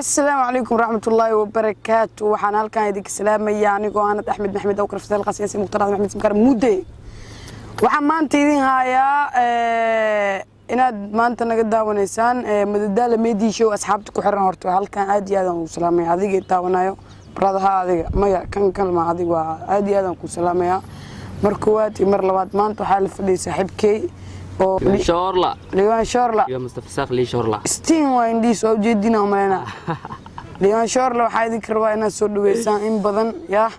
Asalaamu calaykum waraxmatullaahi wabarakaatu. Waxaan halkan idinka salaamaya anigoo Anad Axmed Maxmed Awkar Fatal Qasiyaasi Mukhtar Axmed Simkar Mudde. Waxaan maanta idin hayaa inaad maanta naga daawanaysaan Madadaala Media Show. Asxaabta ku xiran horta halkan aad iyo aad aan ugu salaamaya. Adiga daawanayo bradaha, adiga maya kan kalma, adiga waa aad iyo aad aan ku salaamaya mar koowaad iyo mar labaad. Maanta waxaa la fadhiyay saaxiibkey oo Shoorla. Liibaan Shoorla. Iyo Mustafa Saaq Lii Shoorla. Stiin waa indhiis waa ujeedina umaleyna. Liibaan Shoorla, waxaa idinka rabaa inaad soo dhaweysaan in badan. Yah,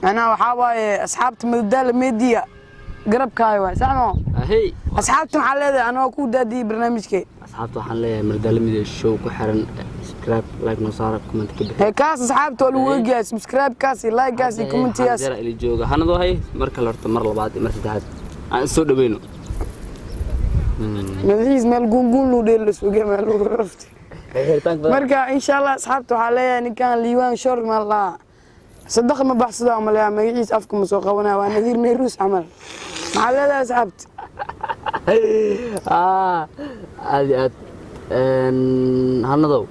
macnaha waxaa waaye asxaabta Madadaala Media garabkaayo waay, sax moo? Hey. Asxaabta maxaa leedahay anoo ku daadiyey barnaamijkee? Asxaabta waxaan leeyahay Madadaala Media Show ku xiran, subscribe, like noo saara, comment ka bixi. Hee, kaas asxaabta waa lagu ogyahay subscribe-kaas iyo like-kaas iyo comment-igaas. Jara ili jooga hanadoo hay mar kale horta, mar labaad iyo mar saddexaad aan soo dhaweyno. Madaxiis meel guunguun luu dheel la sugay meel lagu raftay. Marka insha Allah asxaabta waxaa leeyahay ninkan Liibaan Shor ma laha, sadaqa ma baxsada umaleeyaa, magaciis afka ma soo qabanaya, waa Nadiir Nayruus camal. Maxaa leedahay asxaabta? Aad iyo aad hanadow,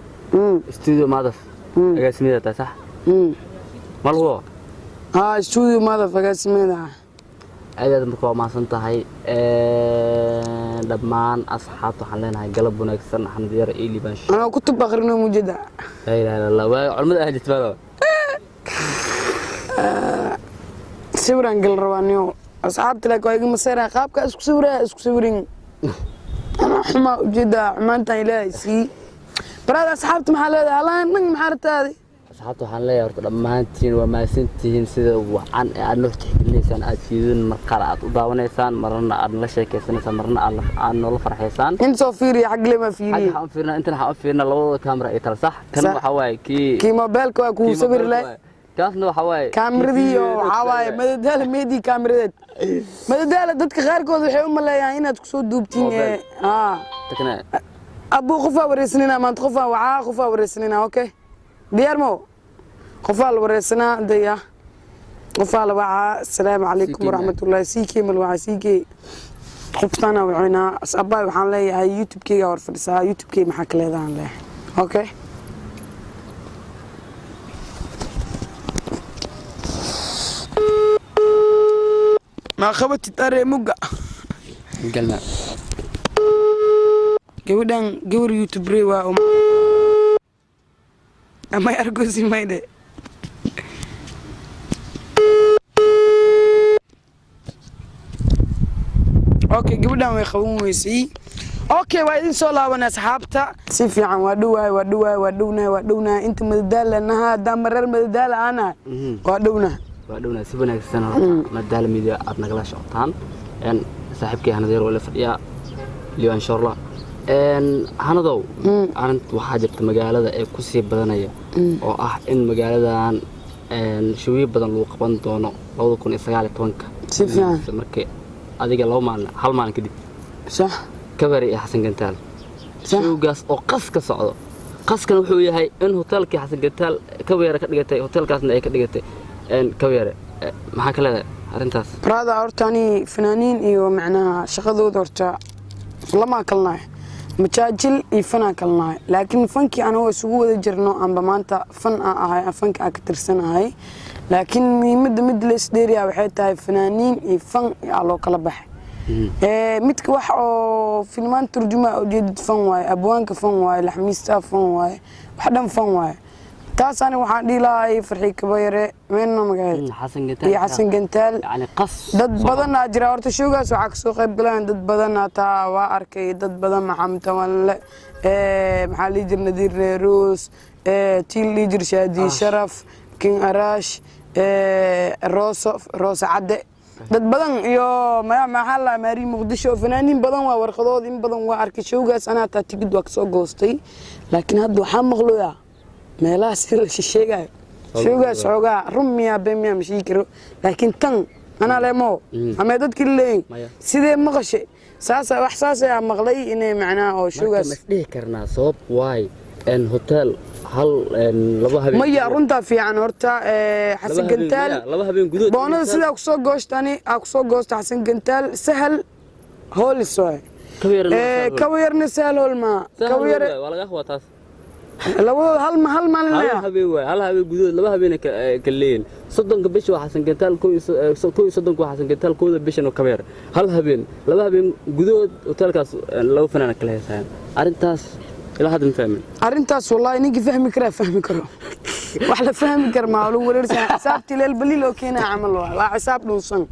studio Madaf agaasimada taa, sax ma lagu? Haa, studio Madaf agaasimeeda. Aad aad marka waa mahadsan tahay. Dhammaan asxaabta waxaan leenahay galab wanaagsan. Xamdi Yar iyo Liibaan. Anoo kutub akhrino mujada. Laa ilaaha illa Allah, waa culimada ahli jirtaa. Sawiraan gal rabaa niyo asxaabta, laakiin waa iga maseeraya qaabka isku sawiraya, isku sawirin anaa xumaa ujeedaa, xumaantan Ilaahay sii baraad. Asxaabta maxaa leedahay halaan dhan, maxaa rabtaadi? Asxaabta waxaan leeyahay horta dhammaantiin waa mahadsantihiin sida wacan ee aad noo tixgelinaysaan, aad fiidin marqaar aad u daawanaysaan, marna aad nala sheekeysanaysaan, marna aad noola farxaysaan. Inta soo fiiriya, xagle ma xagga fiiriye. Waxaan u fiirnaa, intan waxaan u fiirnaa labadooda camera ay tala sax kan. Sax. Waxaa waaye kii kii mobeelka waa kuu kii sawir mobilka leh. waaye. Kaasna waxaa waaye Kaamiradii oo waxaa waaye Madadaala Media kaamiradeed. Madadaala dadka qaarkood waxay u maleeyaan inaad kusoo duubtiin. Mobile. Aa takna. Abuu, qofaa wareysanina maanta, qofaa wacaa, qofaa wareysanina. Okay, diyaar mo? Qofaa la wareysanaa daya, qofaa la wacaa. Asalaamu calaykum CK. Waraxmatullahi. CK mal wacaa, CK qoftaana wacinaa. Abaay, waxaan leeyahay YouTube-keyga hor fadhisaa, YouTube-keyga maxaa ka leedahan leeyahay. Okay, maa qabatid are mugga? Galma. Gabadhan gabar youtuber waa amay argosi maydhe. Okay, gabadhan way qaban weysay. Okay, waa idin soo laabanay asxaabta. Si fiican waa dhowahay, waa dhowahay, waa dhownahay, waa dhownahay. Inta madadaala naha haddaan mareer madadaala aanahay, waa dhownahay. Waa dhowna si wanaagsan. Horta Madadaala Media aad nagala socotaan. Saaxiibkay Hanadeer waa la fadhiyaa, Liibaan Shoorla. Hanadow, arint waxaa jirta magaalada ee kusii badanaya oo ah in magaaladan shawiyo badan lagu qaban doono 2019-ka. Si fiican. Markii adiga 2 maalin, hal maalin kadib, Kabari iyo Xasan Gantaal, showgaas oo qas ka socdo. Qaskan wuxuu yahay in hotelkii Xasan Gantaal Kabayare ka dhigatay, hotelkaasna ay ka dhigatay Kabayare. Maxaa ka leedahay arrintaas? Brother, horta ani fanaaniin iyo macnaha shaqadooda horta lamaa kalnahay, majaajil iyo fanaa kalnahay, laakiin fankii anagoo isugu wada jirno amba maanta fan aan ahay, aan fanka aan ka tirsanahay, laakiin muhiimadda mid la isdheeriyaa waxay tahay fanaaniin iyo fan aa loo kala baxay. Midka wax oo filmaan turjuma ujeedid fan waaye, abwaanka fan waaye, laxmiista fan waaye, wax dhan fan waaye. Taas ani waxaan dhihi lahay Farxii Kabayare meelna magaceed Xasan Gantaal. Iyo Xasan Gantaal. Yani qas Dad badan aa jira horta showgaas waxaa kasoo qayb galaan dad badan, hataa waa arkay dad badan, Maxamed Tawanle, maxaa lihi jir, Nadiir Neeruus, tiil dhihi jir, Shaadi Sharaf, King Arash, Rooso, Rooso Cadde, dad badan iyo maxaa la maari Muqdisho, fanaaniin badan waa warqadood in badan waa arkay showgaas. Anaa taa tigid waa kasoo goostay, laakiin hadda waxaa maqloyaa meelaha sida la sheegayo showgaas xoogaa run miyaa been miyaa ma sheegi karo, laakiin tan anaa leemo amee dadkii leeyihin. Maya. Sidee maqashay? Saasa wax saas ayaa maqlay inay macnaha oo Marka showgaas ma isdhihi karnaa sabab waay hotel hal laba habeen? Maya, runtaa fiican horta Xasan Laba habeen, Gantaal. Maya, 2 habeen gudahood. Boonada sidaa kusoo goostani aa kusoo goosta Xasan Gantaal sahal hoolis waay. Kabayare. Kabayarna sahal hool maa Kabayare. Waa laga huwa taas. Labadooda hal maalin Hal leeya. habeen waay, hal habeen gudahood laba habeen kala leeyihin. 30-ka bisha waa Xasan Gantaal, 31-ka waa Xasan Gantaal, 1-da bishana Kabeer. Hal habeen, laba habeen gudahood hoteelkaas laba fanaana kala heesayaan. Arrintaas ilaa hadda ma fahmin. Arrintaas wallaahi ninkii fahmi karaa fahmi karo. Wax la fahmi kara maa, lagu wareersan. Xisaabtii leel baliil oo keenaya camal waa xisaab dhunsan.